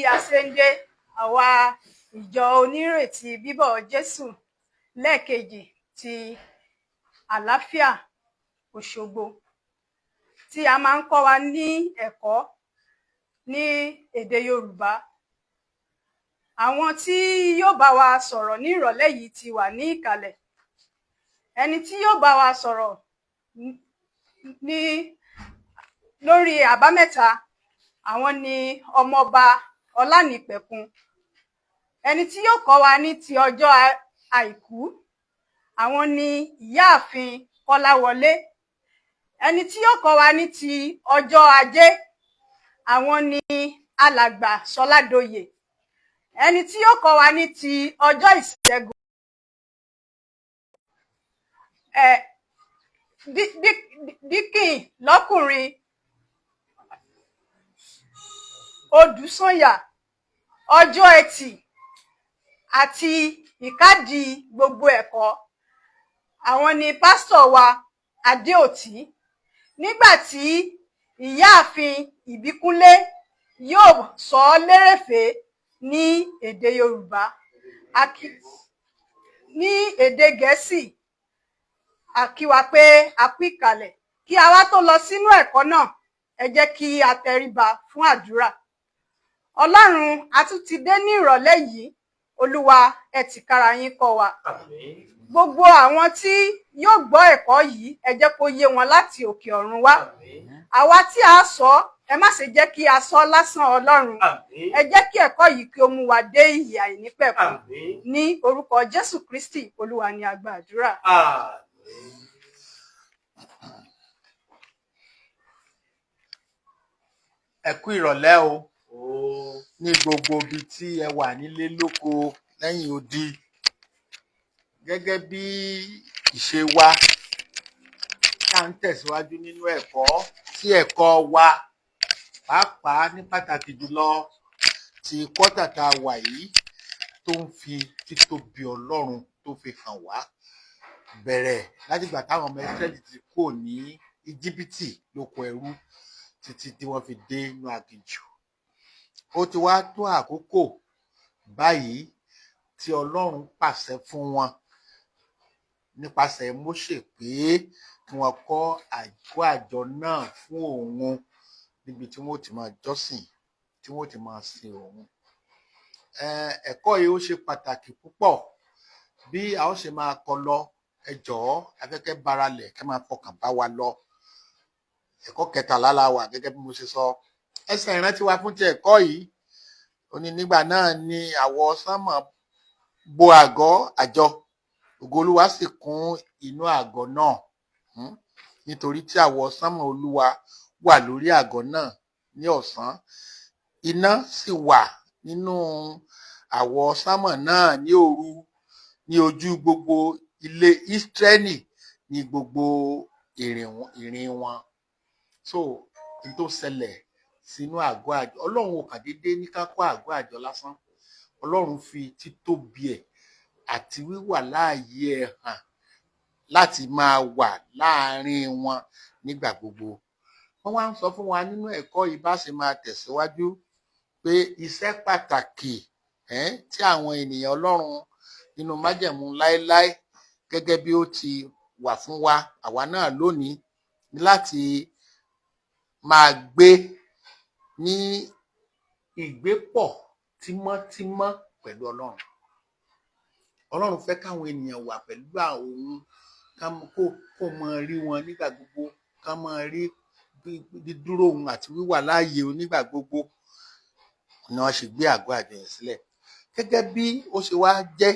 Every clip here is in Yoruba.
a ṣe ń dé, àwa ìjọ onírètí bíbọ̀ Jésù lẹ́ẹ̀kejì ti Àlàáfíà Òṣogbo, tí a máa ń kọ́ wa ní ẹ̀kọ́ ní èdè Yorùbá. Àwọn tí yóò bá wa sọ̀rọ̀ ní ìrọ̀lẹ́ yìí ti wà ní ìkàlẹ̀. Ẹni tí yóò bá wa sọ̀rọ̀ ní lórí àbámẹ́ta, àwọn ni Ọmọọba Ọlánìpẹ̀kun. Ẹni tí yóò kọ́ wa ní ti ọjọ́ Àìkú, àwọn ni Ìyáàfin Kọ́láwọlé. Ẹni tí yóò kọ́ wa ní ti ọjọ́ Ajé, àwọn ni Alàgbà Ṣọládòyè. Ẹni tí yóò kọ́ wa ní ti ọjọ́ Ìṣẹ́gun, ẹ díkìn lọ́kùnrin Odùsànyà, ọjọ́ Ẹtì àti ìkádìí gbogbo ẹ̀kọ́, àwọn ni pásítọ̀ wa Adéòtí. Nígbà tí Ìyáàfin Ìbíkúnlé yóò sọ ọ́ lérèfé ní èdè Yorùbá ní èdè Gẹ̀ẹ́sì. A kí wa pé a kú ìkàlẹ̀. Kí a wá tó lọ sínú ẹ̀kọ́ náà, ẹ jẹ́ kí a tẹríba fún àdúrà. Ọlọ́run, a tún ti dé ní ìrọ̀lẹ́ yìí. Olúwa, ẹ tìkára yín kọ́ wa. Àmín. Gbogbo àwọn tí yóò gbọ́ ẹ̀kọ́ yìí, ẹ jẹ́ kó yé wọn láti òkè ọ̀run wá. Àmín. Àwa tí a sọ, ẹ má ṣe jẹ́ kí a sọ lásán, Ọlọ́run. Àmín. Ẹ jẹ́ kí ẹ̀kọ́ yìí kí ó mú wa dé ìyè àìnípẹ̀kun. Àmín. Ní orúkọ Jésù Kristi Olúwa ni a gba àdúrà. Àmín. Ẹ kú ìrọ̀lẹ́ o. Ó. Ní gbogbo ibi tí ẹ wà, nílé, lóko, lẹ́yìn odi. Gẹ́gẹ́ bí ìṣe wa tá à ń tẹ̀síwájú nínú ẹ̀kọ́ tí ẹ̀kọ́ wa, pàápàá ní pàtàkì jùlọ ti kọ́tà tá a wà yìí, tó ń fi títóbi Ọlọ́run tó fi hàn wá, bẹ̀rẹ̀ látìgbà táwọn ọmọ Ísírẹ́lì ti kúrò ní Íjíbítì lóko ẹrú títí tí wọ́n fi dé inú aginjù. Ó ti wá tó àkókò báyìí tí Ọlọ́run pàṣẹ fún wọn nípasẹ̀ Mósè pé kí wọ́n kọ́ àgọ́ àjọ náà fún òun, níbi tí wọ́n ó ti máa jọ́sìn, tí wọ́n ó ti máa sin òun. Ẹ̀kọ́ yìí ó ṣe pàtàkì púpọ̀. Bí a ó ṣe máa kọ́ lọ, ẹ jọ̀ọ́, a fẹ́ kẹ́ baralẹ̀, kẹ́ máa fọkàn bá wa lọ. Ẹ̀kọ́ 13 la wà, gẹ́gẹ́ bí mo ṣe sọ. Ẹsẹ̀ ìrántí wa fún ti ẹ̀kọ́ yìí, ó ní, nígbà náà ni àwọsánmọ̀ bo àgọ́ àjọ, ògo Olúwa sì kún inú àgọ́ náà. Nítorí tí àwọsánmọ̀ Olúwa wà lórí àgọ́ náà ní ọ̀sán, iná sì wà nínú àwọsánmọ̀ náà ní òru, ní ojú gbogbo ilé Ísírẹ́lì ní gbogbo ìrìn wọn. So n tó ṣẹlẹ̀ sínú àgọ́ àjọ, Ọlọ́run ò kàn déédéé ní ká kọ́ àgọ́ àjọ lásán. Ọlọ́run fi títóbi ẹ̀ àti wíwà láàyè ẹ̀ hàn láti máa wà láàárín wọn nígbà gbogbo. Wọ́n wá ń sọ fún wa nínú ẹ̀kọ́ yìí, bá ṣe máa tẹ̀síwájú, pé iṣẹ́ pàtàkì tí àwọn ènìyàn Ọlọ́run nínú májẹ̀mú láéláé, gẹ́gẹ́ bí ó ti wà fún wa, àwa náà lónìí, ní láti máa gbé ní ìgbépọ̀ tímọ́tímọ́ pẹ̀lú Ọlọ́run. Ọlọ́run fẹ́ káwọn ènìyàn wà pẹ̀lú òun, kó máa rí wọn nígbà gbogbo, ká máa rí dídúró òun àti wíwà láàyè òun nígbà gbogbo. Ni wọ́n ṣe gbé àgọ́ àjọ yẹn sílẹ̀. Gẹ́gẹ́ bí ó ṣe wá jẹ́,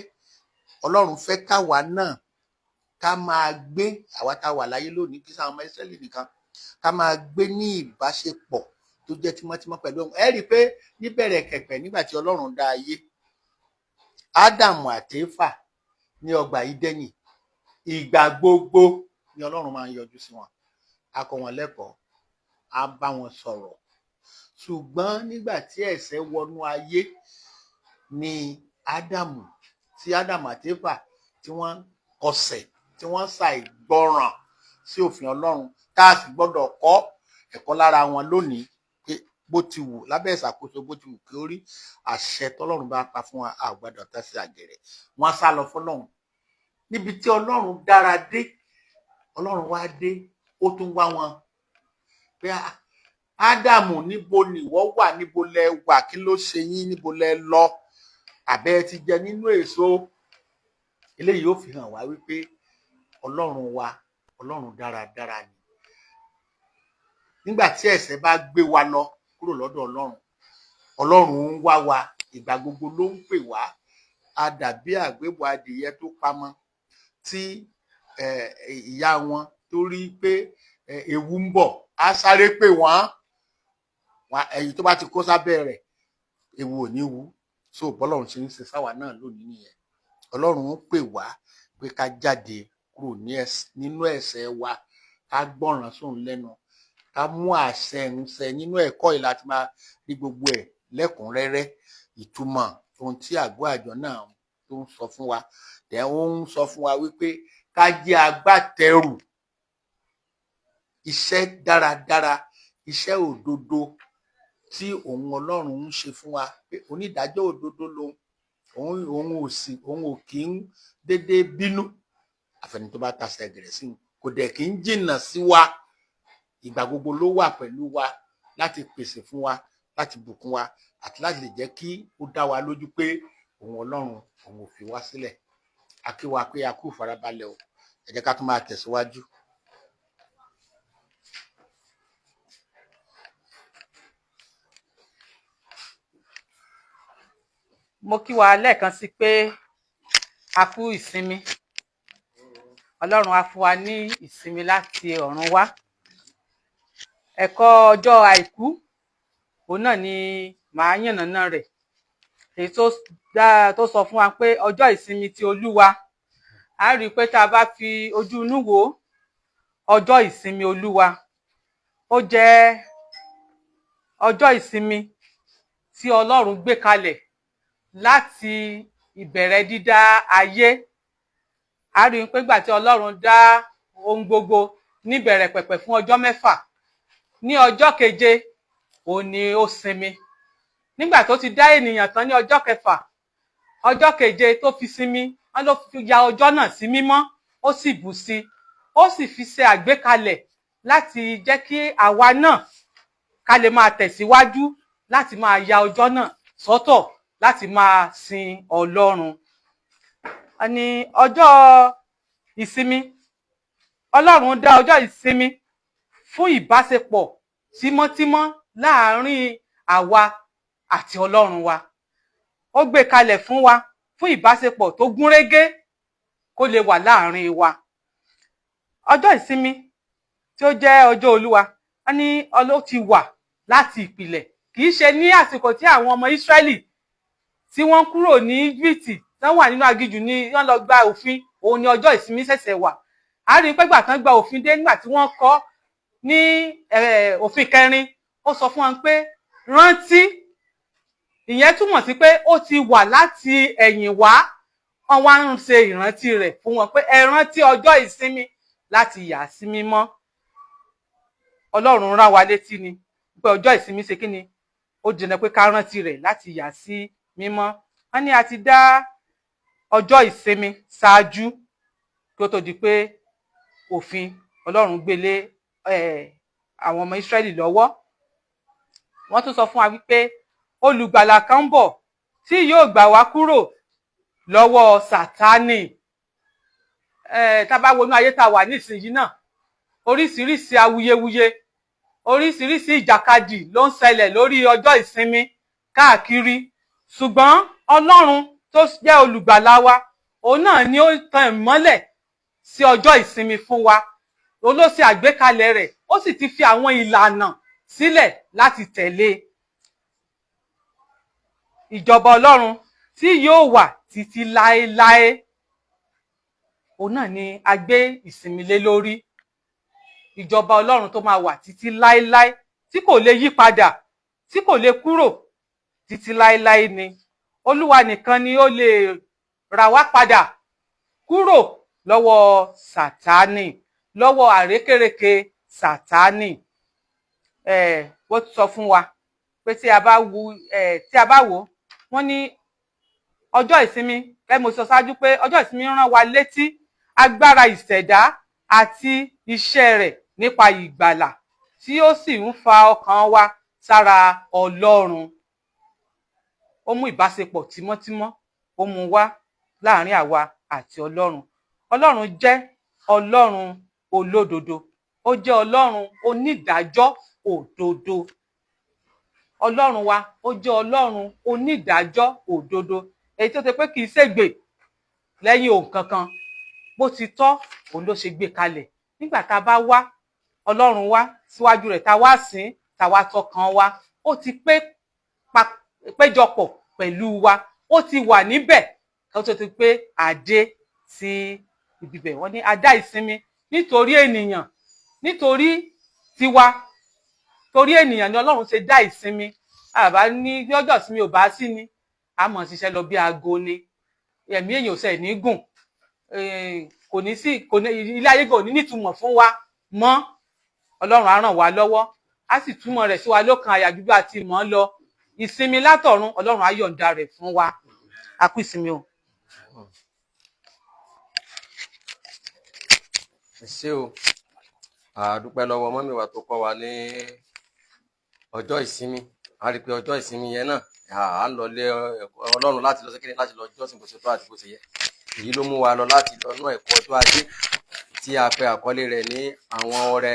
Ọlọ́run fẹ́ káwa náà ká máa gbé, àwa tá a wà láyé lónìí, kí sáwọn ọmọ Ísírẹ́lì nìkan, ká máa gbé ní ìbáṣepọ̀ tó jẹ́ tímọ́tímọ́ pẹ̀lú òun. Ẹ rí i pé níbẹ̀rẹ̀ kẹ̀pẹ̀, nígbà tí Ọlọ́run dá ayé, Ádámù àti Éfà ní ọgbà Ídẹ́nì, ìgbà gbogbo ni Ọlọ́run máa ń yọjú sí wọn, á kọ́ wọn lẹ́kọ̀ọ́, á bá wọn sọ̀rọ̀. Ṣùgbọ́n nígbà tí ẹ̀ṣẹ̀ wọnú ayé ni Ádámù, tí Ádámù àti Éfà tí wọ́n kọsẹ̀, tí wọ́n ṣàìgbọràn sí òfin Ọlọ́run, tá a sì gbọ́dọ̀ kọ́ ẹ̀kọ́ lára wọn lónìí pé Bó ti wù lábẹ́ ìṣàkóso, bó ti wù kí ó rí, àṣẹ tọ́lọ́run bá pa fún wa, a ò gbọ́dọ̀ tẹ̀sí àgẹ̀rẹ̀. Wọ́n sá lọ fọ́lọ́run níbi tí Ọlọ́run dára dé. Ọlọ́run wá dé, ó tún wá wọn pé, "Ah, Ádámù, níbo nìwọ wà? Níbo lẹ wà? Kí ló ṣe yín? Níbo lẹ lọ? Àbẹ́ ẹ ti jẹ nínú èso?" Eléyìí ó fi hàn wá wípé Ọlọ́run wa, Ọlọ́run dáradára ni. Nígbà tí ẹ̀ṣẹ̀ bá gbé wa lọ kúrò lọ́dọ̀ Ọlọ́run, Ọlọ́run ń wá wa. Ìgbà gbogbo ló ń pè wá. A dàbí àgbébọ̀ adìyẹ tó pamọ́ tí ìyá wọn tó rí pé ewu ń bọ̀, á sáré pè wọ́n. Ẹ̀yìn tó bá ti kó sábẹ́ rẹ̀, ewu ò ní wú. So bọ́lọ́run ṣe ń ṣe sáwa náà lónìí nìyẹn. Ọlọ́run ń pè wá pé ká jáde kúrò nínú ẹ̀ṣẹ̀ wa, ká gbọ́ràn sóun lẹ́nu, ká mú àṣẹ ń ṣẹ. Nínú ẹ̀kọ́ yìí láti máa rí gbogbo ẹ̀ lẹ́kùnrẹ́rẹ́, ìtumọ̀ ohun tí àgọ́ àjọ náà tó ń sọ fún wa. Tẹ̀ ó ń sọ fún wa wípé ká jẹ́ agbátẹrù iṣẹ́ dáradára, iṣẹ́ òdodo tí òun Ọlọ́run ń ṣe fún wa, pé onídàájọ́ òdodo lòun, òun ò sì, òun ò kì í déédéé bínú àfẹni tó bá tasẹ̀ gẹ̀rẹ̀ sí i, kò dẹ̀ kì í jìnnà sí wa. Ìgbà gbogbo ló wà pẹ̀lú wa láti pèsè fún wa, láti bùkún wa, àti láti lè jẹ́ kí ó dá wa lójú pé òun Ọlọ́run, òun ò fi wá sílẹ̀. A kí wa pé a kú ìfarabalẹ̀ o. Ẹ jẹ́ ká tún máa tẹ̀síwájú. Mo kí wa lẹ́ẹ̀kan sí pé a kú ìsinmi. Ọlọ́run á fún wa ní ìsinmi láti ọ̀run wá. Ẹ̀kọ́ ọjọ́ àìkú, òun náà ni màá yànnàná rẹ̀, èyí tó dá tó sọ fún wa pé ọjọ́ ìsinmi ti Olúwa. A rí i pé tá a bá fi ojú inú wò ó, ọjọ́ ìsinmi Olúwa, ó jẹ́ ọjọ́ ìsinmi tí Ọlọ́run gbé kalẹ̀ láti ìbẹ̀rẹ̀ dídá ayé. A rí i pé ìgbà tí Ọlọ́run dá ohun gbogbo níbẹ̀rẹ̀ pẹ̀pẹ̀ fún ọjọ́ 6, ní ọjọ́ keje òun ni ó sinmi. Nígbà tó ti dá ènìyàn tán ní ọjọ́ kẹfà, ọjọ́ keje tó fi sinmi, wọ́n ló fi ya ọjọ́ náà sí mímọ́, ó sì bù sí i, ó sì fi ṣe àgbékalẹ̀ láti jẹ́ kí àwa náà ká lè máa tẹ̀síwájú láti máa ya ọjọ́ náà sọ́tọ̀ láti máa sin Ọlọ́run. A ní ọjọ́ ìsinmi, Ọlọ́run dá ọjọ́ ìsinmi fún ìbáṣepọ̀ tímọ́tímọ́ láàárín àwa àti Ọlọ́run wa. Ó gbé kalẹ̀ fún wa fún ìbáṣepọ̀ tó gúnrégé kó lè wà láàárín wa. Ọjọ́ ìsinmi tí ó jẹ́ ọjọ́ Olúwa, wọ́n ní ó ti wà láti ìpìlẹ̀. Kì í ṣe ní àsìkò tí àwọn ọmọ Ísírẹ́lì tí wọ́n kúrò ní Íjíbítì, tán wà nínú aginjù ni wọ́n lọ gba òfin, òun ni ọjọ́ ìsinmi ṣẹ̀ṣẹ̀ wà. A rí i pé ìgbà tán gba òfin dé, nígbà tí wọ́n kọ́ ní òfin kẹrin, ó sọ fún wọn pé rántí. Ìyẹn túmọ̀ sí pé ó ti wà láti ẹ̀yìn wá. Wọ́n wá ń ṣe ìrántí rẹ̀ fún wọn pé ẹ rántí ọjọ́ ìsinmi láti yà á sí mímọ́. Ọlọ́run rán wa létí ni pé ọjọ́ ìsinmi ṣe kí ni, ó dènà pé ká rántí rẹ̀ láti yà á sí mímọ́. Wọ́n ní a ti dá ọjọ́ ìsinmi ṣáájú kí ó tó di pé òfin Ọlọ́run gbélé àwọn ọmọ Ísírẹ́lì lọ́wọ́. Wọ́n tún sọ fún wa wípé olùgbàlà kan ń bọ̀ tí yóò gbà wá kúrò lọ́wọ́ Sátánì. Tá a bá wọnú ayé tá a wà nísìnyí náà, oríṣiríṣi awuyewuye, oríṣiríṣi ìjàkadì ló ń ṣẹlẹ̀ lórí ọjọ́ ìsinmi káàkiri. Ṣùgbọ́n Ọlọ́run tó jẹ́ olùgbàlà wa, òun náà ni ó tan ìmọ́lẹ̀ sí ọjọ́ ìsinmi fún wa. Òun ló ṣe àgbékalẹ̀ rẹ̀, ó sì ti fi àwọn ìlànà sílẹ̀ láti tẹ̀lé. Ìjọba Ọlọ́run tí yóò wà títí láéláé, òun náà ni a gbé ìsinmi lé lórí. Ìjọba Ọlọ́run tó máa wà títí láéláé, tí kò lè yí padà, tí kò lè kúrò títí láéláé ni. Olúwa nìkan ni ó lè rà wá padà kúrò lọ́wọ́ Sátánì, lọ́wọ́ àrékérekè Sátánì. Wọ́n sọ fún wa Pé tí a bá wo tí a bá wò ó, wọ́n ní ọjọ́ ìsinmi, ẹ mo sọ ṣáájú pé ọjọ́ ìsinmi rán wa létí agbára ìṣẹ̀dá àti iṣẹ́ rẹ̀ nípa ìgbàlà, tí ó sì ń fa ọkàn wa sára Ọlọ́run. Ó mú ìbáṣepọ̀ tímọ́tímọ́, ó mú wá láàrin àwa àti Ọlọ́run. Ọlọ́run jẹ́ Ọlọ́run olódodo, ó jẹ́ Ọlọ́run onídàájọ́ òdodo. Ọlọ́run wa, ó jẹ́ Ọlọ́run onídàájọ́ òdodo, èyí tó ṣe pé kì í ṣègbè lẹ́yìn ohun kankan. Bó ti tọ́ òun ló ṣe gbé kalẹ̀. Nígbà tá a bá wá Ọlọ́run wá síwájú rẹ̀, tá a wá sìn, tá a wá tọkàn wa, ó ti pé péjọpọ̀ pẹ̀lú wa, ó ti wà níbẹ̀ kó tó ti pé àdé sí ibi bẹ̀. Wọ́n ní a dá ìsinmi nítorí ènìyàn, nítorí tiwa, torí ènìyàn ni Ọlọ́run ṣe dá ìsinmi. Àbá ní ọjọ́ ìsinmi ò bá sí ni, a mọ̀ ṣiṣẹ́ lọ bí aago ni, ẹ̀mí èèyàn ò sẹ̀ ní gùn, kò ní sí, kò ní, ilé ayé kò ní nítumọ̀ fún wa mọ́. Ọlọ́run á ràn wá lọ́wọ́, á sì túmọ̀ rẹ̀ sí wa lọ́kàn àyà gbígbà àti ìmọ̀ lọ. Ìsinmi látọ̀run, Ọlọ́run á yọ̀ǹda rẹ̀ fún wa. A kú ìsinmi o. Ẹ ṣé o, a dúpẹ́ lọ́wọ́ mọ́mí wa tó kọ́ wa ní ọjọ́ ìsinmi. A rí i pé ọjọ́ ìsinmi yẹn náà, à ń lọ lé Ọlọ́run láti lọ sékéde, láti lọ jọ́sìn bó ṣe tọ́ àti bó ṣe yẹ. Èyí ló mú wa lọ láti lọ nú ẹ̀kọ́ ọjọ́ ajé tí a pe àkọlé rẹ̀ ní àwọn ọrẹ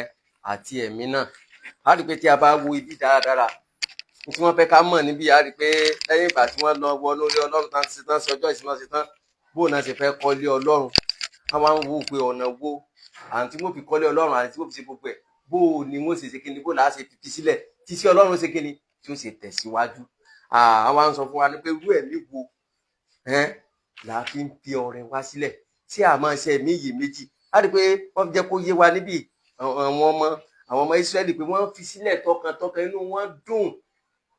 àti ẹ̀mí náà. A rí i pé tí a bá wo ibi dáradára tí wọ́n fẹ́ ká mọ̀ níbí, a rí i pé lẹ́yìn ìgbà tí wọ́n lọ wọnú ilé Ọlọ́run tán ṣe tán, ṣe ọjọ́ ìsinmi ṣe tán, bóun náà ṣe fẹ́ kọ́lé Ọlọ́run, wọ́n máa ń wò pé ọ̀nà wo àti wọ́n fi kọ́lé Ọlọ́run àti wọ́n fi ṣe gbogbo ẹ̀, bó o ni wọ́n ṣe ṣe kíni, bó làá ṣe fi sílẹ̀ tí sí Ọlọ́run ṣe kíni tí ó ṣe tẹ̀síwájú. Àwọn á ń sọ fún wa ní pé irú ẹ̀mí wo là á fi ń fi ọrẹ wá sílẹ̀ tí a máa ṣe ẹ̀mí iyèméjì. A rí i pé wọ́n jẹ́ kó yé wa níbí àwọn ọmọ Ísírẹ́lì pé wọ́n fi sílẹ̀ tọkàntọkàn, inú wọn dùn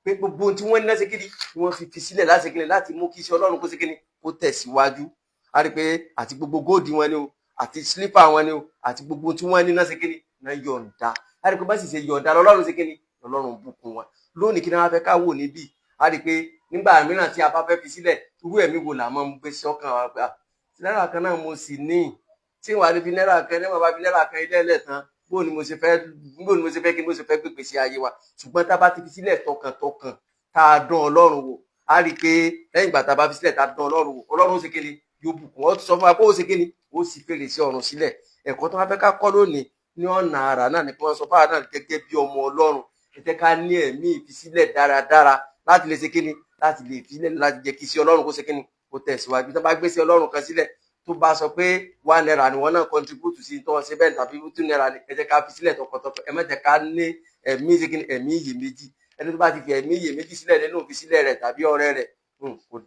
pé gbogbo ohun tí wọ́n ní láti kíni wọ́n fi sílẹ̀ láti kíni láti mú kí iṣẹ́ Ọlọ́run kó ṣe kíni kó tẹ̀síwájú. A rí i pé àti gbogbo góòdì wọn ni o, àti sílípà wọn ni o, àti gbogbo tí wọ́n ní náà ṣe kíni náà yọ̀ǹda. A rí i pé bá sì ṣe yọ̀ǹda lọ́lọ́run ṣe kíni lọ́lọ́run bùkún wọn. Lónìí kí ni wọ́n fẹ́ ká wò níbí? A rí i pé nígbà mìíràn tí a bá fẹ́ fi sílẹ̀, irú ẹ̀mí wo là máa ń gbé sọ́kàn wa pé náírà kan náà mo sì ní, tí wàá fi náírà kan ní wàá bá fi náírà kan ilé ẹlẹ̀ tán, bó ni mo ṣe fẹ́, bó ni mo ṣe fẹ́ kí mo ṣe fẹ́ gbègbè sí ayé wa. Ṣùgbọ́n tá a bá ti fi sílẹ̀ tọkàntọkàn, tá a dán Ọlọ́run wò, a rí i pé lẹ́yìn ìgbà tá a bá fi sílẹ̀ tá a dán Ọlọ́run wò, Ọlọ́run ó ṣe kíni yóò bùkún. Ó sọ fún wa pé ó ṣe kíni ó sì fèrèsé ọ̀run sílẹ̀. Ẹ̀kọ́ tó wá fẹ́ ká kọ́ lónìí ní ọ̀nà àrà náà ni pé wọ́n sọ fáwọn náà gẹ́gẹ́ bí ọmọ Ọlọ́run, ẹ jẹ́ ká ní ẹ̀mí ìfisílẹ̀ dáradára láti lè ṣe kíni láti lè filẹ̀ láti jẹ́ kí iṣẹ́ Ọlọ́run kó ṣe kíni kó tẹ̀síwájú. Tó bá gbé iṣẹ́ Ọlọ́run kan sílẹ̀, tó bá sọ pé ₦1 ni wọ́n náà contribute sí tó wọ́n ṣe bẹ́ẹ̀ tàbí ₦2 ni, ẹ jẹ́ ká fi sílẹ̀ tọkàntọkàn. Ẹ má jẹ́ ká ní ẹ̀mí ṣe kíni ẹ̀mí iyèméjì. Ẹni tó bá ti fi ẹ̀mí iyèméjì sílẹ̀ nínú ìfisílẹ̀ rẹ̀ tàbí ọrẹ rẹ̀,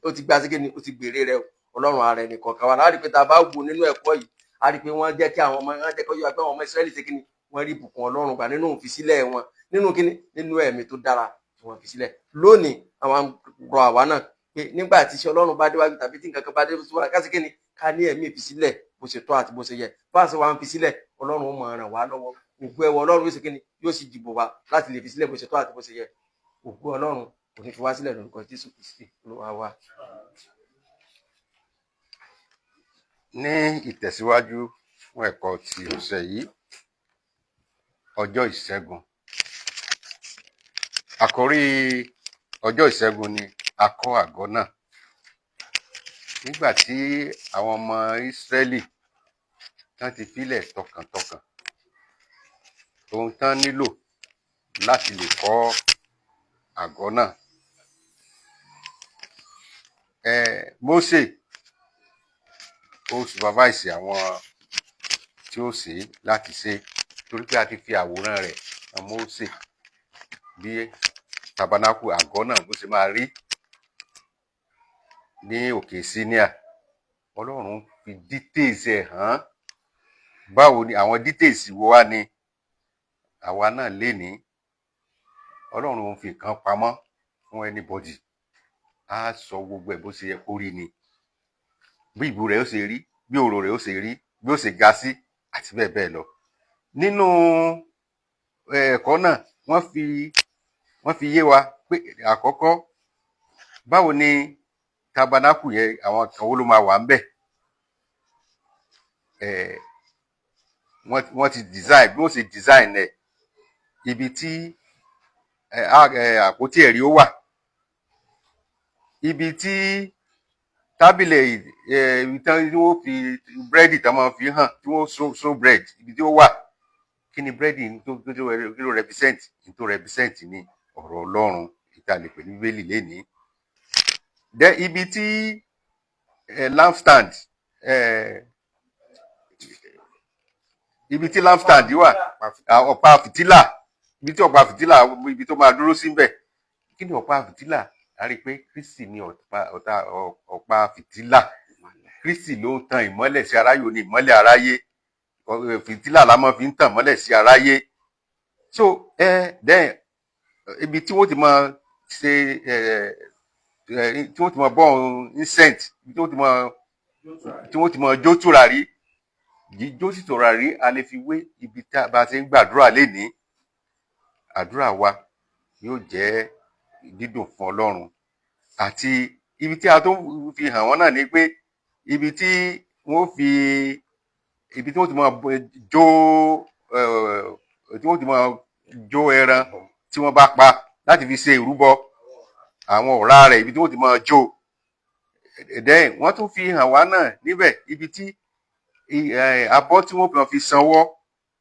ó ti gba ṣe kíni ó ti gbèrè rẹ̀. Ọlọ́run ara ẹnì kọ̀ọ̀kan wa. A rí pé tá a bá wo nínú ẹ̀kọ́ yìí, a rí pé wọ́n jẹ́ kí àwọn ọmọ wọn jẹ́ kó yọ agbẹ́ àwọn ọmọ Ísírẹ́lì ṣe kíni wọ́n rí ìbùkún Ọlọ́run gbà nínú ìfisílẹ̀ wọn, nínú kíni nínú ẹ̀mí tó dára tí wọ́n fi sílẹ̀. Lónìí àwọn rọ àwa náà pé nígbà tí iṣẹ́ Ọlọ́run bá déwájú tàbí tí nǹkan kan bá dé síwájú, ká ṣe kíni ká ní ẹ̀mí ìfisílẹ̀ bó ṣe tọ́ àti bó ṣe yẹ. Bá a ṣe wá ń fi sílẹ̀, Ọlọ́run ó máa ràn wá lọ́wọ́. Ògo ẹwọ Ọlọ́run yóò ṣe kíni yóò sì dìbò wá láti lè fi sílẹ̀ bó ṣe tọ́ àti bó ṣe yẹ. Ògo Ọlọ́run kò ní fi wá sílẹ̀ lórúkọ Jésù Kristi Olúwa wa. Ní ìtẹ̀síwájú fún ẹ̀kọ́ ti ọ̀sẹ̀ yìí, ọjọ́ ìṣẹ́gun. Àkórí ọjọ́ ìṣẹ́gun ni a kọ́ àgọ́ náà. Nígbà tí àwọn ọmọ Ísírẹ́lì tán ti filẹ̀ tọkàntọkàn, ohun tán nílò láti lè kọ́ àgọ́ náà. Mósè ó supervise àwọn tí ó ṣe láti ṣe, torí pé a ti fi àwòrán rẹ̀ hàn Mósè bí tabernacle àgọ́ náà bó ṣe máa rí ní òkè Síníà. Ọlọ́run fi details ẹ̀ hàn. Báwo ni àwọn details wo wá ni àwa náà lè ní? Ọlọ́run fi nǹkan pamọ́ fún anybody. Á sọ gbogbo ẹ̀ bó ṣe yẹ kó rí ni, bí ìbú rẹ̀ ó ṣe rí, bí òrò rẹ̀ ó ṣe rí, bí ó ṣe ga sí, àti bẹ́ẹ̀ bẹ́ẹ̀ lọ. Nínú ẹ̀kọ́ náà, wọ́n fi yé wa Pé àkọ́kọ́, báwo ni tabernacle yẹn, àwọn kan wo ló máa wà ńbẹ̀? Wọ́n ti design bí wọ́n ṣe design ẹ̀, ibi tí àpótí ẹ̀rí ó wà, ibi tí tábìlì ibi tí wọ́n fi búrẹ́dì tí wọ́n máa fi hàn, tí wọ́n show bread, ibi tí ó wà. Kí ni búrẹ́dì tó kí ló represent? Tó represent ní ọ̀rọ̀ Ọlọ́run tí a lè pè ní Bíbélì lénìí. Then ibi tí lampstand, ibi tí lampstand wà, ọ̀pá fìtílà, ibi tí ọ̀pá fìtílà, ibi tó máa dúró síbẹ̀. Kí ni ọ̀pá fìtílà? A rí i pé Kristi ni ọ̀pá fìtílà. Kristi ló ń tan ìmọ́lẹ̀ sí aráyé, òní ìmọ́lẹ̀ aráyé. Fìtílà la máa fi ń tàn mọ́lẹ̀ sí aráyé. So then ibi tí wọ́n ti máa ṣe ẹ ẹ tí wọ́n ti máa burn incense, ibi tí wọ́n ti máa jó tùràrí. Jíjó sí tùràrí, a lè fi wé ibi tá a bá ti ń gbàdúrà lénìí. Àdúrà wa yóò jẹ́ dídùn fún Ọlọ́run. Àti ibi tí a tó fi hàn wọ́n náà ni pé ibi tí wọ́n ti máa jó tí wọ́n ti máa jó ẹran tí wọ́n bá pa láti fi ṣe ìrúbọ, àwọn ọ̀rá rẹ̀, ibi tí wọ́n ti máa jó. Then wọ́n tún fi hàn wá náà níbẹ̀ ibi tí abọ́ tí wọ́n fi sanwọ́,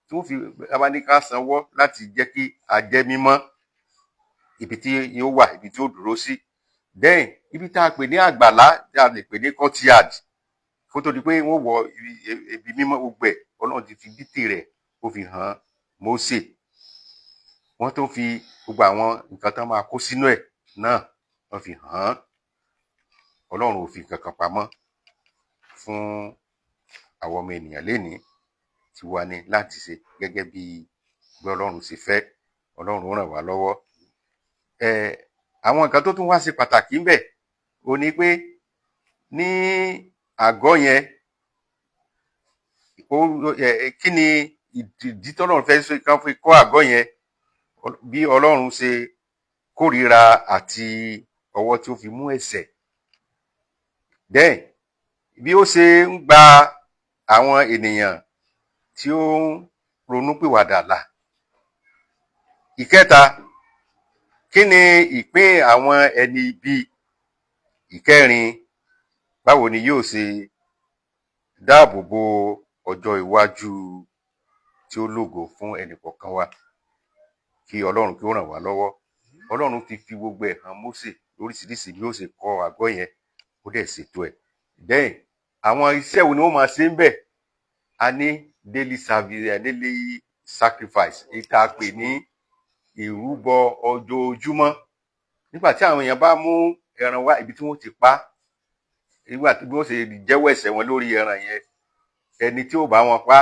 tí wọ́n fi abáníká sanwọ́ láti jẹ́ kí a jẹ́ mímọ́, ibi tí yóò wà, ibi tí ó dúró sí. Then ibi tá a pè ní àgbàlá, tí a lè pè ní courtyard, kó tó di pé wọ́n wọ ibi mímọ́, gbogbo ẹ̀ Ọlọ́run ti fi dítè rẹ̀, ó fi hàn Mósè. Wọ́n tó fi gbogbo àwọn nǹkan tán máa kó sínú ẹ̀ náà, wọ́n fi hàn án. Ọlọ́run ò fi nǹkan kan pamọ́ fún àwọn ọmọ ènìyàn lénìí. Tiwa ni láti ṣe gẹ́gẹ́ bí bí Ọlọ́run ṣe fẹ́. Ọlọ́run ó ràn wá lọ́wọ́. Àwọn nǹkan tó tún wá ṣe pàtàkì ńbẹ̀ ó ní pé ní àgọ́ yẹn ó kí ni ìdí tọ́lọ́run fẹ́ ṣe kán fi kọ́ àgọ́ yẹn? Bí Ọlọ́run ṣe kórìíra àti ọwọ́ tí ó fi mú ẹ̀ṣẹ̀. Then bí ó ṣe ń gba àwọn ènìyàn tí ó ń ronúpìwàdà là. Ìkẹta, kí ni ìpín àwọn ẹni ibi? Ìkẹrin, báwo ni yóò ṣe dáàbò bo ọjọ́ iwájú tí ó lógo fún ẹnìkọ̀ọ̀kan wa? Kí Ọlọ́run kí ó ràn wá lọ́wọ́. Ọlọ́run ti fi gbogbo ẹ̀ hàn Mósè lóríṣiríṣi bí ó ṣe kọ́ àgọ́ yẹn, ó dẹ̀ ṣètò ẹ̀. Then àwọn iṣẹ́ wo ni wọ́n máa ṣe ńbẹ̀? A ní daily service, daily sacrifice, èyí tá a pè ní ìrúbọ ojoojúmọ́. Nígbà tí àwọn èèyàn bá mú ẹran wá, ibi tí wọ́n ti pa á, nígbà tí bí wọ́n ṣe jẹ́wọ́ ẹ̀ṣẹ̀ wọn lórí ẹran yẹn, ẹni tí ó bá wọn pa,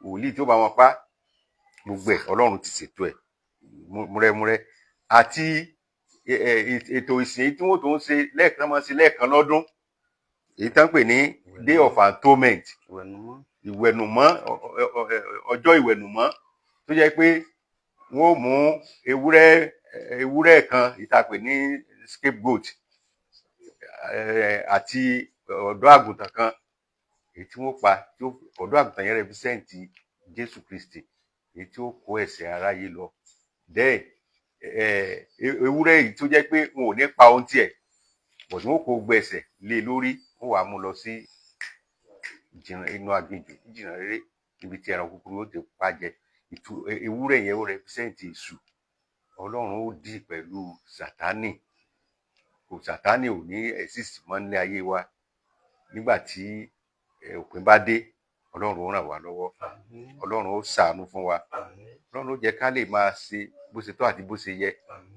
wòlíì tí ó bá wọn pa, gbogbo ẹ̀ Ọlọ́run ti ṣètò ẹ̀ múrẹ́múrẹ́. Àti ètò ìsìn tí wọ́n tó ń ṣe lẹ́ẹ̀kan, máa ń ṣe lẹ́ẹ̀kan lọ́dún, èyí tá ń pè ní Day of Atonement, ìwẹ̀nùmọ́, ọjọ́ ìwẹ̀nùmọ́, tó jẹ́ pé wọ́n ó mú ewúrẹ́ kan, èyí tá a pè ní scapegoat, àti ọ̀dọ́ àgùntàn kan, èyí tí wọ́n pa. Tí ọ̀dọ́ àgùntàn yẹn represent Jésù Kristi, èyí tí ó kó ẹ̀ṣẹ̀ aráyé lọ. Then ewúrẹ́ yìí tó jẹ́ pé wọn ò ní pa ohun tiẹ̀, but wọn kó gbogbo ẹ̀ṣẹ̀ lé e lórí, wọ́n wàá mú lọ sí inú aginjù jìnnà réré, níbi tí ẹran kúkúrú ó ti pa jẹ. Ewúrẹ́ yẹn, ó represent èṣù. Ọlọ́run ó dì pẹ̀lú Sátánì. Kò Sátánì ò ní exist mọ́ nílé ayé wa nígbà tí òpin bá dé. Ọlọ́run ó ràn wá lọ́wọ́, Ọlọ́run ó ṣàánú fún wa, Ọlọ́run ó jẹ́ ká lè máa ṣe bó ṣe tọ́ àti bó ṣe yẹ,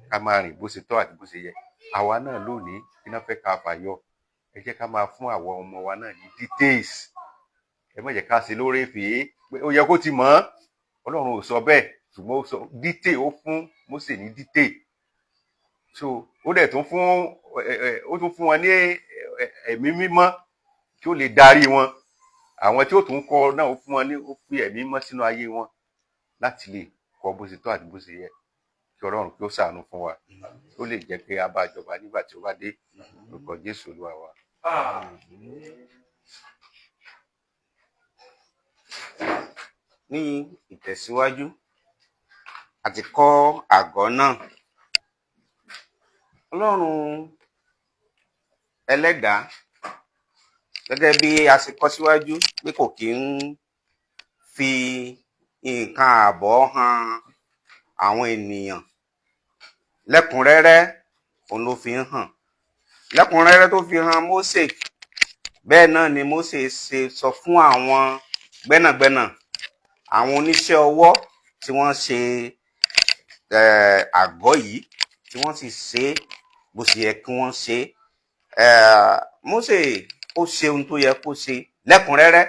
ká máa rìn bó ṣe tọ́ àti bó ṣe yẹ. Àwa náà lónìí, kí náà fẹ́ ká fàyọ? Ẹ jẹ́ ká máa fún àwọn ọmọ wa náà ní details. Ẹ má jẹ́ ká ṣe lórèfé pé ó yẹ kó ti mọ̀ ọ́n. Ọlọ́run ò sọ bẹ́ẹ̀, ṣùgbọ́n ó sọ detail, ó fún Mósè ní detail. So ó dẹ̀ tún fún ẹ ẹ ó tún fún wọn ní ẹ̀mí mímọ́ tí ó lè darí wọn. Àwọn tí ó tún kọ́ náà, ó fún wọn ní, ó fi ẹ̀mí mímọ́ sínú ayé wọn láti lè kọ́ bó ṣe tọ́ àti bó ṣe yẹ. Kí Ọlọ́run kí ó ṣàánú fún wa, ó lè jẹ́ kí a bá jọba nígbà tí ó bá dé. Lórúkọ Jésù Olúwa wa. Ní ìtẹ̀síwájú, a ti kọ́ àgọ́ náà. Ọlọ́run ẹlẹ́dàá, gẹ́gẹ́ bí a ṣe kọ́ síwájú pé kò kí ń fi nǹkan ààbọ̀ hàn àwọn ènìyàn lẹ́kùnrẹ́rẹ́, òun ló fi ń hàn. Lẹ́kùnrẹ́rẹ́ tó fi hàn Mósè, bẹ́ẹ̀ náà ni Mósè ṣe sọ fún àwọn gbẹ́nàgbẹ́nà, àwọn oníṣẹ́ ọwọ́ tí wọ́n ṣe àgọ́ yìí, tí wọ́n sì ṣe é bó ṣe yẹ kí wọ́n ṣe é. Mósè ó ṣe ohun tó yẹ kó ṣe lẹ́kùnrẹ́rẹ́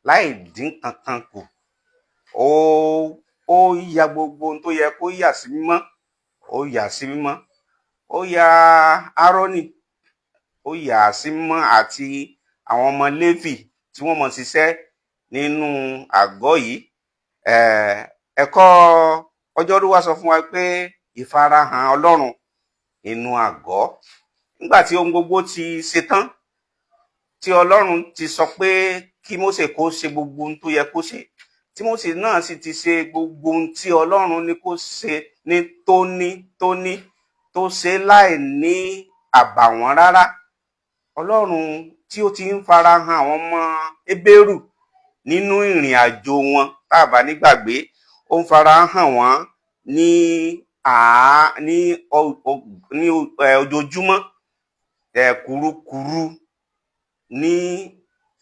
láì dín kankan kù. Ó ya gbogbo ohun tó yẹ kó yà sí mímọ́, ó yà sí mímọ́. Ó ya Árónì, ó yà á sí mímọ́ àti àwọn ọmọ Léfì tí wọ́n mọ̀ ṣiṣẹ́ nínú àgọ́ yìí. Ẹ̀kọ́ ọjọ́rú wa sọ fún wa pé ìfarahàn Ọlọ́run nínú àgọ́. Nígbà tí ohun gbogbo ti ṣe tán, tí Ọlọ́run ti sọ pé kí Mósè kó ṣe gbogbo ohun tó yẹ kó ṣe, tí Mósè náà sì ti ṣe gbogbo ohun tí Ọlọ́run ní kó ṣe ní tónítóní, tó ṣe láì ní àbàwọ́n rárá. Ọlọ́run tí ó ti ń farahàn àwọn ọmọ Hébérù nínú ìrìn àjò wọn, tá a bá nígbàgbé, ó ń farahàn wọ́n ní ní ojoojúmọ́, kúrúkúrú ní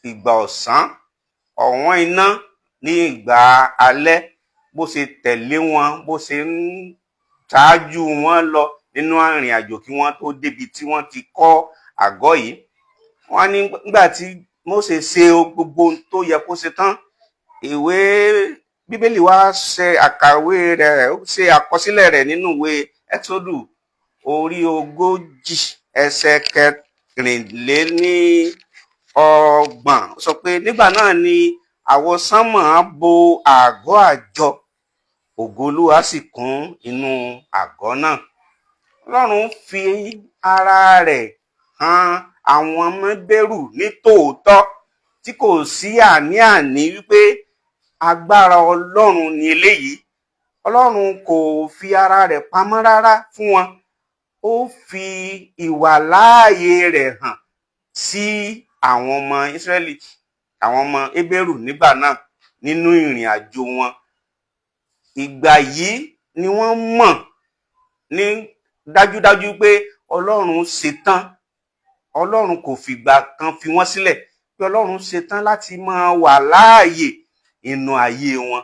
ìgbà ọ̀sán, ọ̀wọ́n iná ní ìgbà alẹ́, bó ṣe tẹ̀lé wọn, bó ṣe ń ṣáájú wọn lọ nínú ìrìn àjò kí wọ́n tó débi tí wọ́n ti kọ́ àgọ́ yìí. Wọ́n ní nígbà tí Mósè ṣe gbogbo ohun tó yẹ kó ṣe tán, ìwé Bíbélì wa ṣe àkàwé rẹ̀, ó ṣe àkọsílẹ̀ rẹ̀ nínú ìwé Ẹ́xódù orí 40 ẹsẹ̀ 34. Ó sọ pé nígbà náà ni àwọsánmọ̀ bo àgọ́ àjọ, ògo Olúwa sì kún inú àgọ́ náà. Ọlọ́run fi ara rẹ̀ hàn àwọn ọmọ Hébérù ní tòótọ́, tí kò sí àní-àní wípé agbára Ọlọ́run ni eléyìí. Ọlọ́run kò fi ara rẹ̀ pamọ́ rárá fún wọn. Ó fi ìwàláàyè rẹ̀ hàn sí àwọn ọmọ Ísírẹ́lì, àwọn ọmọ Hébérù nígbà náà nínú ìrìn àjò wọn. Ìgbà yìí ni wọ́n mọ̀ ní dájúdájú pé Ọlọ́run ṣetán. Ọlọ́run kò fìgbà kan fi wọ́n sílẹ̀, pé Ọlọ́run ṣetán láti máa wà láàyè nínú ayé wọn.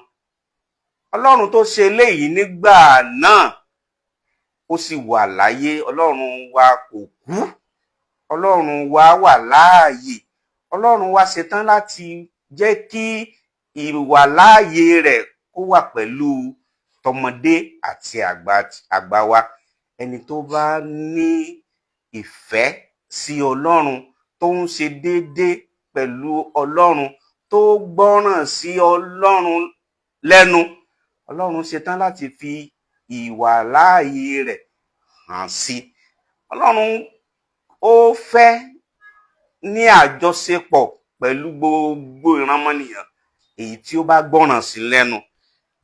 Ọlọ́run tó ṣe eléyìí nígbà náà, ó sì wà láyé. Ọlọ́run wa kò kú, Ọlọ́run wa wà láàyè. Ọlọ́run wa ṣetán láti jẹ́ kí ìwàláàyè rẹ̀ kó wà pẹ̀lú tọmọdé àti àgbà wa. Ẹni tó bá ní ìfẹ́ sí Ọlọ́run, tó ń ṣe déédéé pẹ̀lú Ọlọ́run, tó gbọ́ràn sí Ọlọ́run lẹ́nu, Ọlọ́run ṣetán láti fi ìwàláàyè rẹ̀ hàn sí. Ọlọ́run ó fẹ́ ní àjọṣepọ̀ pẹ̀lú gbogbo ìran ọmọnìyàn èyí tí ó bá gbọ́ràn sí lẹ́nu.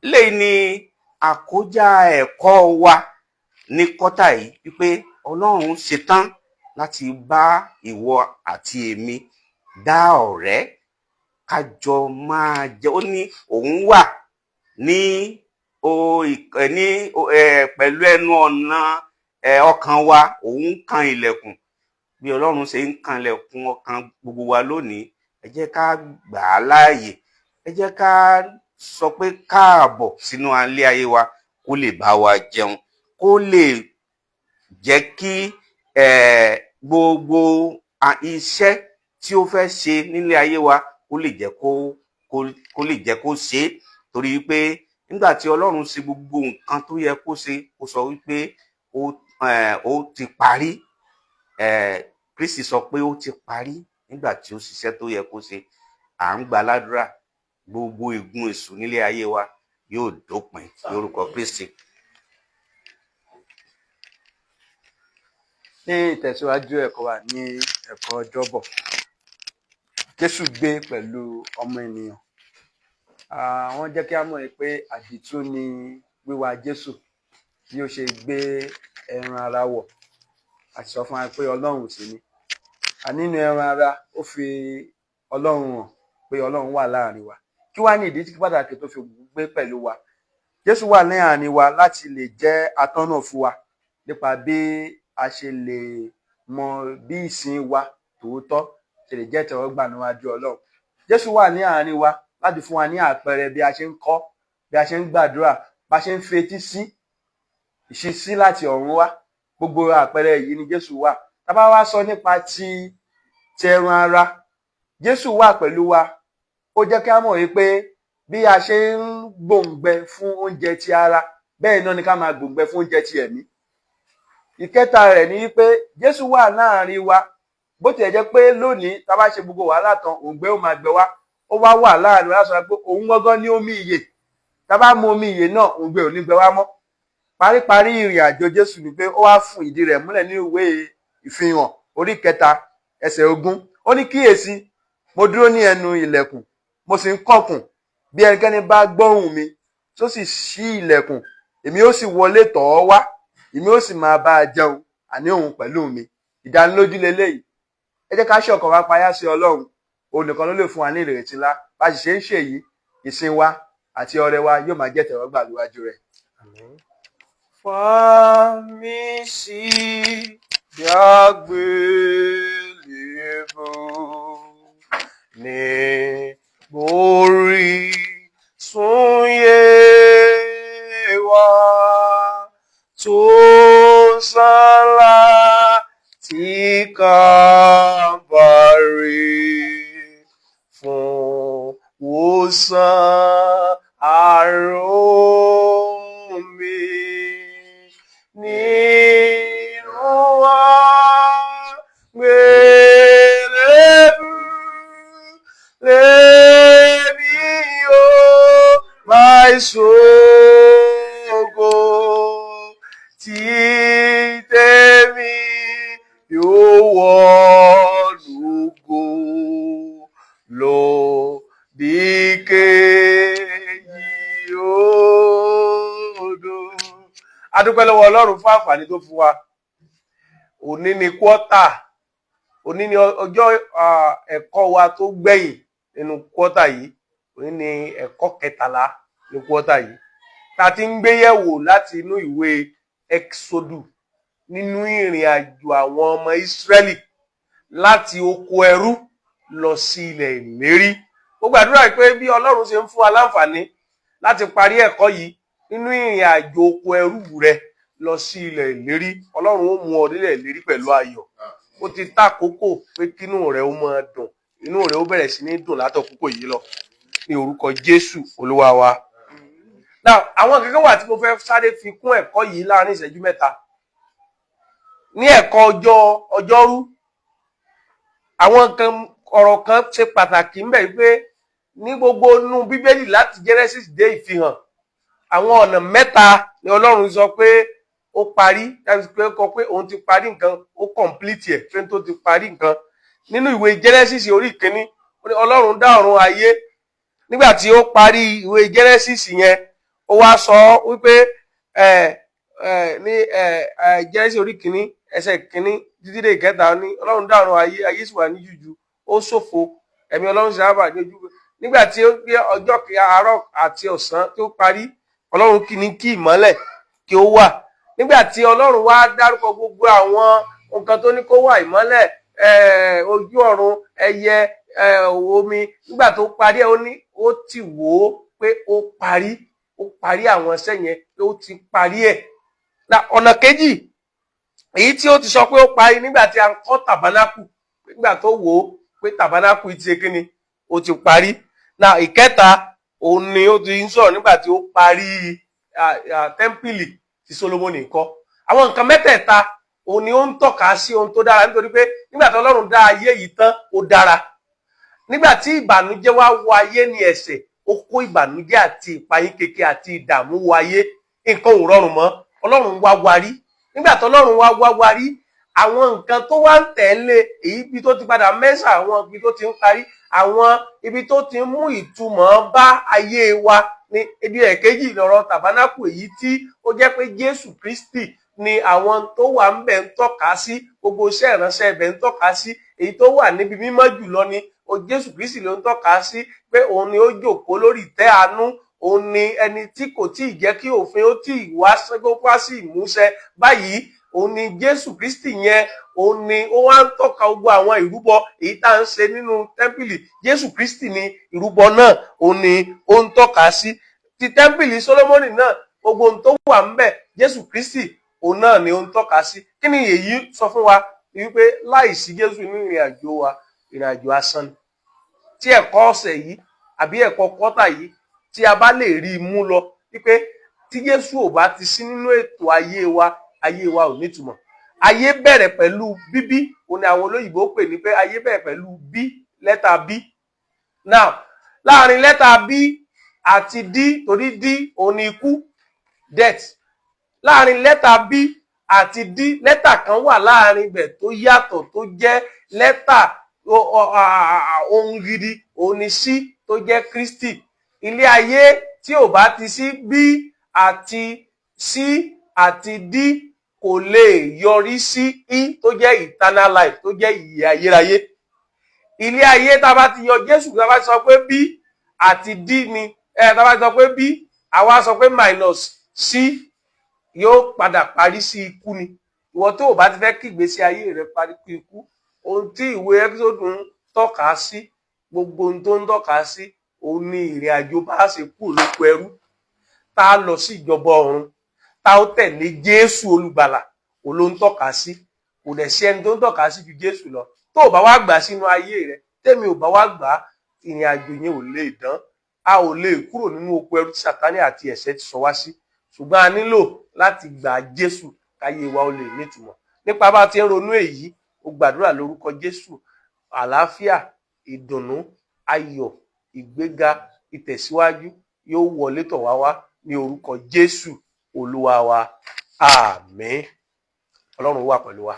Eléyìí ni àkójá ẹ̀kọ́ wa ní kọ́tà yìí, wípé Ọlọ́run ṣetán láti bá ìwọ àti èmi dá ọ̀rẹ́, ká jọ máa jẹ. Ó ní òun wà ní pẹ̀lú ẹnu ọ̀nà ọkàn wa, òun kan ilẹ̀kùn. Bí Ọlọ́run ṣe ń kan ilẹ̀kùn ọkàn gbogbo wa lónìí, ẹ jẹ́ ká gbà á láàyè, ẹ jẹ́ ká sọ pé káàbọ̀ sínú ilé ayé wa, kó lè bá wa jẹun, kó lè jẹ́ kí gbogbo iṣẹ́ tí ó fẹ́ ṣe nílé ayé wa kó lè jẹ́ kó lè jẹ́ kó ṣe é. Torí pé nígbà tí Ọlọ́run ṣe gbogbo nǹkan tó yẹ kó ṣe, ó sọ wípé ó ti parí. Kristi sọ pé ó ti parí nígbà tí ó ṣiṣẹ́ tó yẹ kó ṣe. À ń gbà ládùúrà, gbogbo ègún èṣù nílé ayé wa yóò dópin lórúkọ Kristi. Ní ìtẹ̀síwájú ẹ̀kọ́ wa ní ẹ̀kọ́ ọjọ́bọ̀, Jésù gbé pẹ̀lú ọmọ ènìyàn. Wọ́n jẹ́ kí á mọ̀ pé àdìtú ni wíwá Jésù bí ó ṣe gbé ẹran ara wọ̀. A sì sọ fún wa pé Ọlọ́run sì ni. Nínú ẹran ara, ó fi Ọlọ́run hàn pé Ọlọ́run wà láàrin wa. Kí wá ní ìdí pàtàkì tó fi gbé pẹ̀lú wa? Jésù wà ní àárín wa láti lè jẹ́ atọ́nà fún wa nípa bí a ṣe lè mọ bí ìsìn wa tòótọ́ ṣe lè jẹ́ ìtẹ́wọ́gbà níwájú Ọlọ́run. Jésù wà ní àárín wa láti fún wa ní àpẹẹrẹ bí a ṣe ń kọ́, bí a ṣe ń gbàdúrà, bá a ṣe ń fetí sí ìṣísí láti ọ̀run wá. Gbogbo àpẹẹrẹ yìí ni Jésù wà. Tá bá wá sọ nípa ti ti ẹran ara, Jésù wà pẹ̀lú wa. Ó jẹ́ kí á mọ̀ wípé bí a ṣe ń gbòǹgbẹ fún oúnjẹ ti ara, bẹ́ẹ̀ náà ni ká máa gbòǹgbẹ fún oúnjẹ ti ẹ̀mí. Ìkẹta rẹ̀ ni wípé Jésù wà láàrin wa. Bó tilẹ̀ jẹ́ pé lónìí, tá a bá ṣe gbogbo wàhálà tán, òǹgbẹ ó máa gbẹ wá, ó wá wà láàrin wa láti sọ pé òun gángan ní omi ìyè. Tá a bá mu omi ìyè náà, òǹgbẹ ò ní gbẹ wá mọ́. Paríparí ìrìn àjò Jésù ni pé ó wá fún ìdí rẹ̀ múlẹ̀ ní ìwé Ìfihàn orí 3 ẹsẹ̀ 20. Ó ní, "Kíyèsí, mo dúró ní ẹnu ilẹ̀kùn, mo sì ń kànkùn. Bí ẹnikẹ́ni bá gbóhùn mi tó sì ṣí ilẹ̀kùn, èmi ó sì wọlé tọ̀ ọ́ wá, èmi ó sì máa bá a jẹun, àní òun pẹ̀lú mi." Ìdánilójú leléyìí. Ẹ jẹ́ ká ṣe ọkàn wa payá sí Ọlọ́run. Òun nìkan ló lè fún wa ní ìrètí ńlá. Bá a sì ṣe ń ṣèyí, ìsìn wa àti ọrẹ wa yóò máa jẹ́ ìtẹ́wọ́gbà níwájú rẹ̀. Fa mí sí àgbélébùú ní orísun ìyè wà tó sàn láti Kálfárì fún ìwòsàn àrùn mi. Nínú àgbélébùú lèmi yóò máa ṣògo, tí tèmi yóò wọnú ògo lódì kejì odò. A dúpẹ́ lọ́wọ́ Ọlọ́run fún àǹfààní tó fún wa. Òní ni quarter, òní ni ọjọ́ ẹ̀kọ́ wa tó gbẹ̀yìn nínú quarter yìí. Òní ni ẹ̀kọ́ 13 ní quarter yìí tá a ti ń gbé yẹ̀wò láti inú ìwé Exodus, nínú ìrìn àjò àwọn ọmọ Ísírẹ́lì láti oko ẹrú lọ sí ilẹ̀ ìlérí. Mo gbàdúrà pé bí Ọlọ́run ṣe ń fún wa láǹfààní láti parí ẹ̀kọ́ yìí nínú ìrìn àjò oko ẹrú rẹ lọ sí ilẹ̀ ìlérí, Ọlọ́run ó mú ọ nílẹ̀ ìlérí pẹ̀lú ayọ̀. Ó ti tá àkókò pé kínú rẹ ó máa dùn, inú rẹ ó bẹ̀rẹ̀ sí ní dùn látàkókò yìí lọ, ní orúkọ Jésù Olúwa wa. Now, àwọn kankan wà tí mo fẹ́ sáré fi kún ẹ̀kọ́ yìí láàrin ìṣẹ́jú 3. Ní ẹ̀kọ́ ọjọ́ ọjọ́rú, àwọn kan ọ̀rọ̀ kan ṣe pàtàkì ńbẹ̀ wípé ní gbogbo inú Bíbélì, láti Genesis dé Ìfihàn, àwọn ọ̀nà mẹ́ta ni Ọlọ́run sọ pé ó parí, pé kọ pé òun ti parí nǹkan, ó complete ẹ̀, pé tó ti parí nǹkan. Nínú ìwé Genesis orí 1, ó ní Ọlọ́run dá ọ̀run ayé. Nígbà tí ó parí ìwé Genesis yẹn, ó wá sọ wípé ẹ ẹ ní ẹ ẹ Genesis orí 1 ẹsẹ̀ 1 títí dé 3, ó ní Ọlọ́run dá ọ̀run ayé, ayé sì wà ní jújù, ó ṣófo, ẹ̀mí Ọlọ́run sì sábà ní ojú. Nígbà tí ó gbé ọjọ́ àárọ̀ àti ọ̀sán tó parí, Ọlọ́run kì ní kí ìmọ́lẹ̀ kí ó wà. Nígbà tí Ọlọ́run wá dárúkọ gbogbo àwọn nǹkan tó ní kó wà, ìmọ́lẹ̀, ojú ọ̀run, ẹyẹ, omi, nígbà tó parí ẹ̀, ó ní ó ti wò ó pé ó parí. Ó parí àwọn iṣẹ́ yẹn pé ó ti parí ẹ̀. Ọ̀nà kejì èyí tí ó ti sọ pé ó parí, nígbà tí a ń kọ́ tàbánákù, nígbà tó wò ó pé tàbánákù ti ṣe kíni, ó ti parí. Ìkẹta, òun ni ó ti ń sọ̀rọ̀ nígbà tí ó parí tẹ́ḿpìlì tí Solomoni kọ́. Àwọn nǹkan mẹ́tẹ̀ẹ̀ta òun ni ó ń tọ́ka sí ohun tó dára, nítorí pé nígbà tí Ọlọ́run dá ayé yìí tán, ó dára. Nígbà tí ìbànújẹ́ wá wọ ayé ní ẹ̀ṣẹ̀, ó kó ìbànújẹ́ àti ìpayín keke àti ìdààmú wọ ayé, nǹkan ò rọrùn mọ́. Ọlọ́run wá warí. Nígbà tí Ọlọ́run wá wá warí, Àwọn nǹkan tó wá ń tẹ̀lé èyí, ibi tó ti padà mẹ́sà, àwọn ibi tó ti ń parí, àwọn ibi tó ti ń mú ìtumọ̀ bá ayé wa ní ibi ẹ̀kejì lọ̀rọ̀ tàbánákù, èyí tí ó jẹ́ pé Jésù Kristi ni àwọn tó wà ń bẹ̀ ń tọ́ka sí, gbogbo iṣẹ́ ìránṣẹ́ ibẹ̀ ń tọ́ka sí. Èyí tó wà níbi mímọ́ jùlọ ni o, Jésù Kristi ló ń tọ́ka sí, pé òun ni ó jókòó lórí ìtẹ́ àánú, òun ni ẹni tí kò tí ì jẹ́ kí òfin ó tí ì wá wá sí ìmúṣẹ báyìí. Òun ni Jésù Kristi yẹn, òun ni ó wá ń tọ́ka gbogbo àwọn ìrúbọ èyí tá à ń ṣe nínú tẹ́ḿpìlì. Jésù Kristi ni ìrúbọ náà, òun ni ó ń tọ́ka sí. Ti tẹ́ḿpìlì Sólómọ́nì náà, gbogbo ohun tó wà ńbẹ̀, Jésù Kristi òun náà ni ó ń tọ́ka sí. Kí ni èyí sọ fún wa? Wípé láìsí Jésù nínú ìrìn àjò wa, ìrìn àjò asán ni. Tí ẹ̀kọ́ ọ̀sẹ̀ yìí àbí ẹ̀kọ́ kọ́tà yìí, tí a bá lè rí i mú lọ wípé tí Jésù ò bá ti sí nínú ètò ayé wa, ayé wa ò nítumọ̀. Ayé bẹ̀rẹ̀ pẹ̀lú bíbí, òun ni àwọn olóyìnbó pè ní pé ayé bẹ̀rẹ̀ pẹ̀lú B, lẹ́tà B. Now, láàrin lẹ́tà B àti D, torí D òun ni ikú, death, láàrin lẹ́tà B àti D, lẹ́tà kan wà láàrin ibẹ̀ tó yàtọ̀, tó jẹ́ lẹ́tà ohun gidi, òun ni C, tó jẹ́ Kristi. Ilé ayé tí ò bá ti sí B àti C àti D kò lè yọrí sí E, tó jẹ́ eternal life, tó jẹ́ ìyè ayérayé. Ilé ayé tá a bá ti yọ Jésù, tá a bá ti sọ pé B àti D ni ẹ, tá a bá ti sọ pé B, àwa sọ pé minus C, yóò padà parí sí ikú ni. Ìwọ tó o bá ti fẹ́ kí ìgbésí ayé rẹ parí kú ikú, ohun tí ìwé Ẹ́kísódù ń tọ́ka sí, gbogbo ohun tó ń tọ́ka sí, òun ni ìrìn àjò bá a ṣe kúrò lóko ẹrú, tá a lọ sí ìjọba ọ̀run, tá ó tẹ̀lé Jésù olùgbàlà, òun ló ń tọ́ka sí. Kò dẹ̀ sí ẹni tó ń tọ́ka sí ju Jésù lọ. Tó o bá wá gbà sínú ayé rẹ, tẹ́mi ò bá wá gbà á, ìrìn àjò yẹn ò lè dán, a ò lè kúrò nínú oko ẹrú tí Sàtánì àti ẹ̀ṣẹ̀ ti sọ wá sí. Ṣùgbọ́n a nílò láti gbà Jésù káyé wa ó lè nítumọ̀. Nípa bá a ti ń ronú èyí, ó gbàdúrà lórúkọ Jésù, àlàáfíà, ìdùnnú, ayọ̀, ìgbéga, ìtẹ̀síwájú yóò wọlé tọ̀ wá wá ní orúkọ Jésù Olúwa wa. Àmín. Ọlọ́run wà pẹ̀lú wa.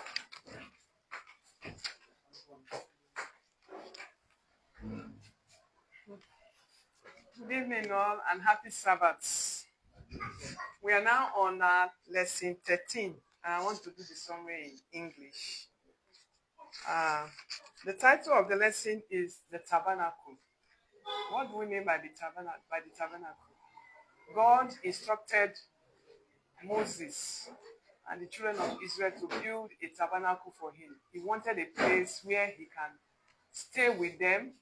Good evening all, and happy Sabbath. We are now on lesson 13, and I want to do the summary in English. The title of the lesson is The Tabernacle. What do we mean by the tabernacle? By the tabernacle? God instructed Moses and the children of Israel to build a tabernacle for him. He wanted a place where he can stay with them,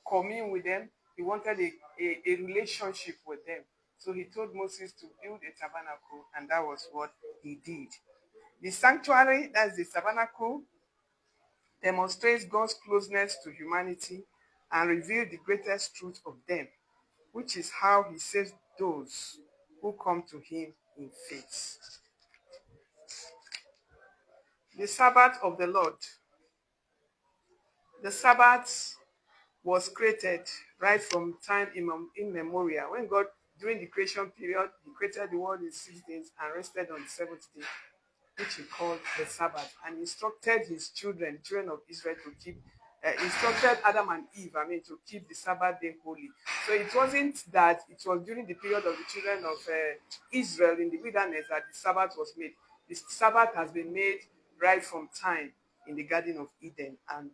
commune with them. He wanted a relationship with them. So he told Moses to build a tabernacle, and that was what he did. The sanctuary, that's the tabernacle, demonstrates God's closeness to humanity and reveals the greatest truth of them, which is how he saves those who come to him in faith. The Sabbath of the Lord. The Sabbath was created right from time immemorial. When God, during the creation period, he created the world in 6 days and rested on the seventh day, which he called the Sabbath, and instructed his children, the children of Israel, to keep, instructed Adam and Eve, I mean, to keep the Sabbath day holy. So it wasn't that it was during the period of the children of Israel in the wilderness that the Sabbath was made. The Sabbath has been made right from time in the Garden of Eden, and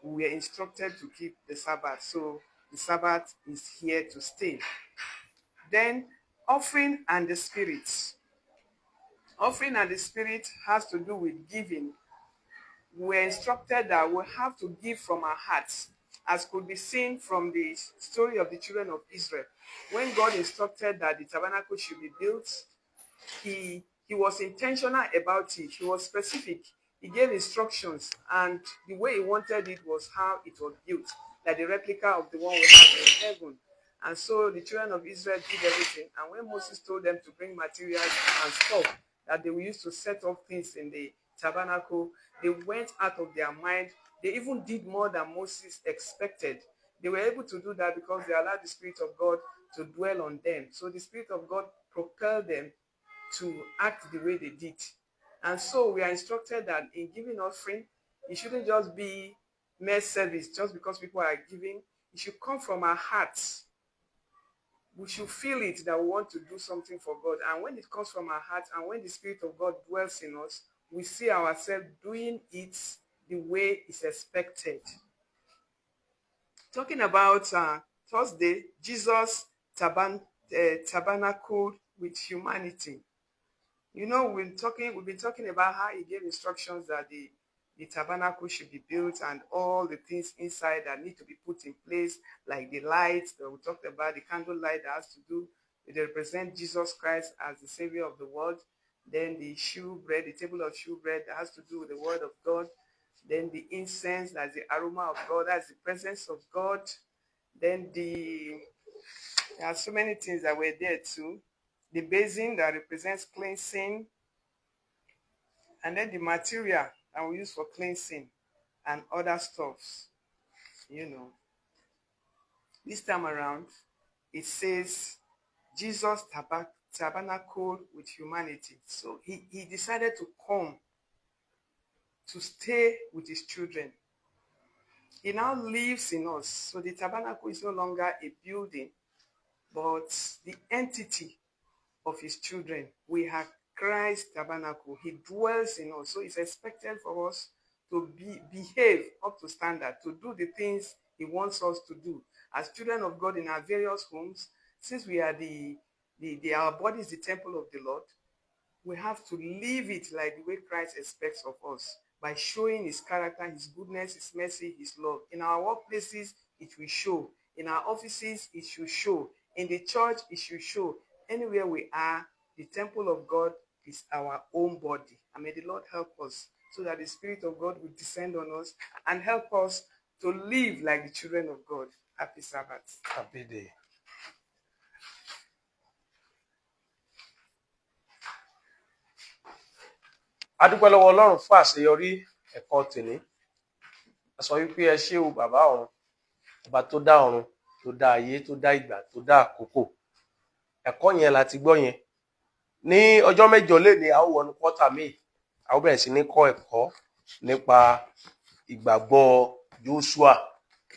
we were instructed to keep the Sabbath. So the Sabbath is here to stay. Then, offering and the Spirit. Offering and the Spirit has to do with giving. We are instructed that we have to give from our hearts, as could be seen from the story of the children of Israel. When God instructed that the tabernacle should be built, he was intentional about it. He was specific. He gave instructions, and the way he wanted it was how it was built, like the replica of the one we have in heaven. And so the children of Israel did everything. And when Moses told them to bring materials and stuff that they will use to set up things in the tabernacle, they went out of their mind. They even did more than Moses expected. They were able to do that because they allowed the Spirit of God to dwell on them. So the Spirit of God propelled them to act the way they did. And so we are instructed that in giving offering, it shouldn't just be mere service just because people are giving. It should come from our hearts. We should feel it that we want to do something for God. And when it comes from our heart and when the Spirit of God dwells in us, we see ourselves doing it the way it's expected. Talking about Thursday, Jesus tabernacled with humanity. You know, we've been talking about how he gave instructions that the tabernacle should be built and all the things inside that need to be put in place, like the lights that we talked about, the candle light that has to do, they represent Jesus Christ as the Savior of the world. Then the shewbread, the table of shewbread that has to do with the word of God. Then the incense, that's the aroma of God, that's the presence of God. Then there are so many things that were there too. The basin that represents cleansing, and then the material that we use for cleansing and other stuffs, you know. This time around, it says Jesus tabernacled with humanity. So he decided to come to stay with his children. He now lives in us. So the tabernacle is no longer a building, but the entity of his children. We have Christ's tabernacle. He dwells in us. So it's expected for us to behave up to standard, to do the things he wants us to do. As children of God in our various homes, since we are our body is the temple of the Lord, we have to live it like the way Christ expects of us, by showing his character, his goodness, his mercy, his love. In our workplaces, it will show. In our offices, it should show. In the church, it should show. Anywhere we are, the temple of God is our own body. And may the Lord help us so that the Spirit of God will descend on us and help us to live like the children of God. Happy Sabbath. Happy day. A dúpẹ́ lọ́wọ́ Ọlọ́run fún àṣeyọrí ẹ̀kọ́ tòní. A sọ wípé ẹ ṣé o bàbá ọ̀run, ọba tó dá ọ̀run, tó dá ayé, tó dá ìgbà, tó dá àkókò. Ẹ̀kọ́ yẹn la ti gbọ́ yẹn. Ní ọjọ́ mẹ́jọ lénìí, a ó wọnú kọ́tà míì, a ó bẹ̀rẹ̀ sí ní kọ́ ẹ̀kọ́ nípa ìgbàgbọ́ Jóṣúà.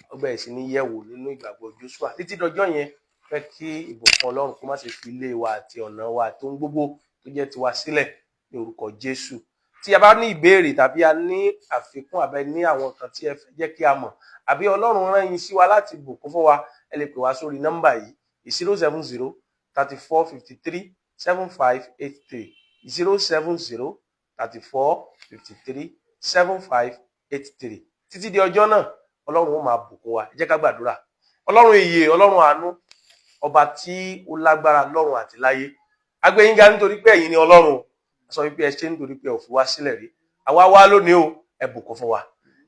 A ó bẹ̀rẹ̀ sí ní yẹ̀wò nínú ìgbàgbọ́ Jóṣúà. Títí dọjọ́ yẹn, fẹ́ kí ìbùkún Ọlọ́run kó má ṣe fi ilé wa àti ọ̀nà wa tó ń gbogbo tó jẹ́ tiwa sílẹ̀ ní orúkọ Jésù. Tí a bá ní ìbéèrè tàbí a ní àfikún àbẹ ní àwọn nǹkan tí ẹ fẹ́ jẹ́ kí a mọ̀, àbí Ọlọ́run rán yín sí wa láti bùkún fún wa, ẹ lè pè wá sórí nọ́mbà yìí 070 34 53 7583, 070 34 53 7583. Títí di ọjọ́ náà, Ọlọ́run ó máa bùkún wa. Ẹ jẹ́ ká gbàdúrà. Ọlọ́run ìyè, Ọlọ́run àánú, ọba tí ó lágbára lọ́run àti láyé, a gbé yín ga nítorí pé ẹ̀yin ni Ọlọ́run. Sọ wípé ẹ ṣe nítorí pé ẹ ò fi wá sílẹ̀ rí. Àwa wá lónìí o, ẹ bùkún fún wa,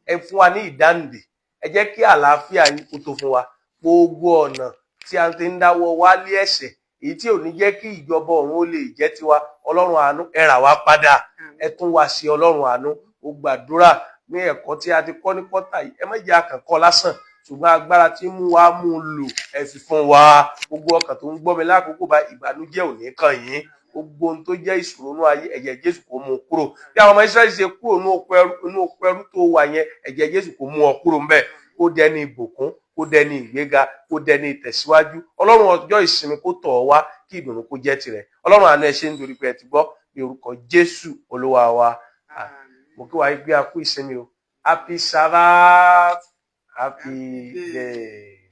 ẹ fún wa ní ìdáǹdè, ẹ jẹ́ kí àlàáfíà yín kó tó fún wa. Gbogbo ọ̀nà tí a ti ń dáwọ́ wá lé ẹ̀ṣẹ̀, èyí tí ò ní jẹ́ kí ìjọba ọ̀run ó lè jẹ́ tiwa, Ọlọ́run àánú, ẹ rà wá padà, ẹ tún wá sí. Ọlọ́run àánú, ó gbàdúrà ní ẹ̀kọ́ tí a ti kọ́ ní kọ́tà yìí, ẹ má jẹ́ àkànkọ́ lásán, ṣùgbọ́n agbára tí mú wa mú un lò, ẹ fi fún wa. Gbogbo ọkàn tó ń gbọ́ mi lákòókò bá, ìbànújẹ́ ò ní kàn yín. Gbogbo ohun tó jẹ́ ìṣòro inú ayé, ẹ̀jẹ̀ Jésù kó mú un kúrò. Bí àwọn ọmọ Ísírẹ́lì ṣe kúrò nínú oko ẹrú tó wà yẹn, ẹ̀jẹ̀ Jésù kó mú ọ kúrò ńbẹ̀, kó dẹni ìbùkún, kó dẹni ìgbéga, kó dẹni ìtẹ̀síwájú. Ọlọ́run ọjọ́ ìsinmi kó tọ̀ ọ́ wá, kí ìdùnnú kó jẹ́ tirẹ̀. Ọlọ́run àánú, ẹ ṣé nítorí pé ẹ ti gbọ́, ní orúkọ Jésù Olúwa wa. Mo kí wa gbé a kú ìsinmi o. Happy Sabbath, happy day.